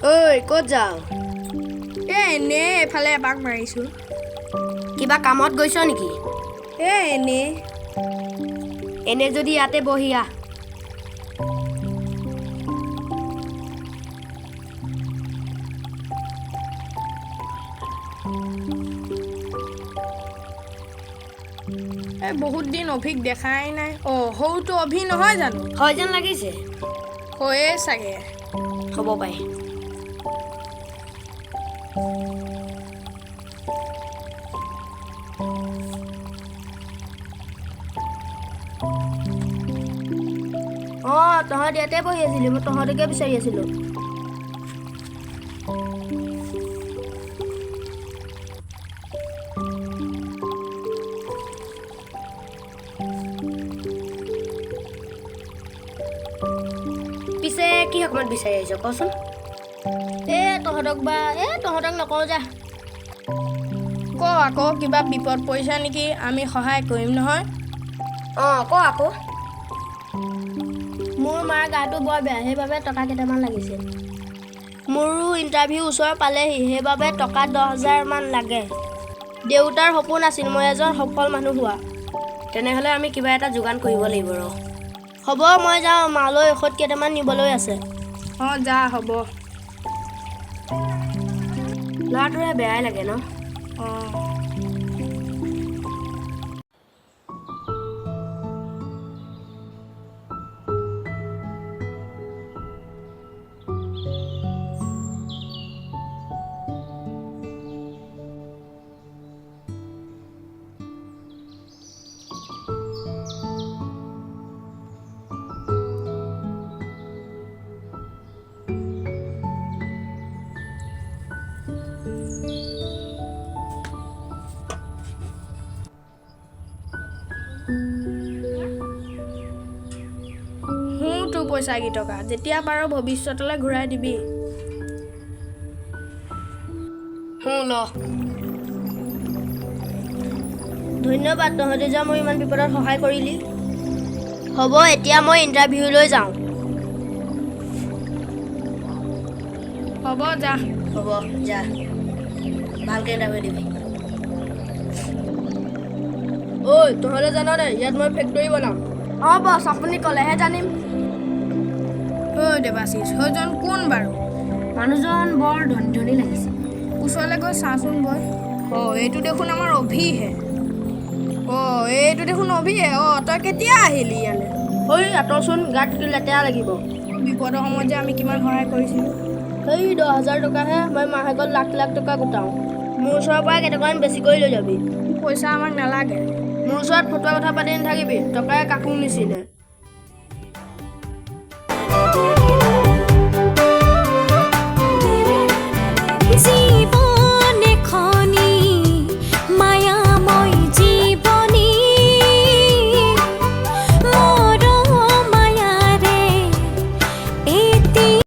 ঐ, ক'ত যাওঁ? এই এনেই এইফালে এপাক মাৰিছোঁ। কিবা কামত গৈছ নেকি? এই এনেই। এনে যদি ইয়াতে বহি আহ। এই বহুত দিন অভিক দেখাই নাই। অঁ, সৰুটো অভি নহয় জানো? হয় যেন লাগিছে। হয়ে চাগে। হ'ব পাৰে। অঁ, তহঁত ইয়াতে বহি আছিলি, মই তহঁতকে বিচাৰি আছিলোঁ। পিছে কি সকামত বিচাৰি আহিছ কচোন? এ তহঁতক বা এই তহঁতক নকওঁ যা। ক আকৌ, কিবা বিপদ পৰিছে নেকি? আমি সহায় কৰিম নহয়। অঁ, ক আকৌ। মোৰ মাৰ গাটো বৰ বেয়া, সেইবাবে টকা কেইটামান লাগিছিল। মোৰো ইণ্টাৰভিউ ওচৰ পালেহি, সেইবাবে টকা 10,000মান লাগে। দেউতাৰ সপোন আছিল মই এজন সফল মানুহ হোৱা। তেনেহ'লে আমি কিবা এটা যোগান কৰিব লাগিব। ৰ হ'ব, মই যাওঁ, মালৈ ঔষধ কেইটামান নিবলৈ আছে। অঁ, যা হ'ব। ল'ৰাটোৰে বেয়াই লাগে ন? অঁ। তোৰ পইচা কেইটকা যেতিয়া পাৰ ভৱিষ্যতলৈ ঘূৰাই দিবি। ল। ধন্যবাদ, তহঁতে যে মোৰ ইমান বিপদত সহায় কৰিলি। হ'ব, এতিয়া মই ইণ্টাৰভিউলৈ যাওঁ। হ'ব যা। হ'ব যা, ভালকৈ ইণ্টাৰভিউ দিবি। ঐ, তহঁতে জাননে ইয়াত মই ফেক্টৰী বনাম? অঁ বছ, আপুনি ক'লেহে জানিম। ঐ দেৱাশীষ, সেইজন কোন বাৰু? মানুহজন বৰ ধনী ধনী লাগিছে। ওচৰলৈ গৈ চাচোন বৈ। অঁ, এইটো দেখোন আমাৰ অভিহে। অঁ, এইটো দেখোন অভিহে। অঁ, তই কেতিয়া আহিলি ইয়ালৈ? ঐ আঁতৰচোন, গাত লেতেৰা লাগিব। বিপদৰ সময়ত যে আমি কিমান সহায় কৰিছিলোঁ। সেই 10,000 টকাহে, মই মাহেকত লাখ লাখ টকা গোটাওঁ। মোৰ ওচৰৰ পৰা কেইটকামান বেছিকৈ লৈ যাবি। পইচা আমাক নালাগে। মোৰ ওচৰত ফটোৱা কথা পাতি নাথাকিবি, টকাই কাকো নিচিনে।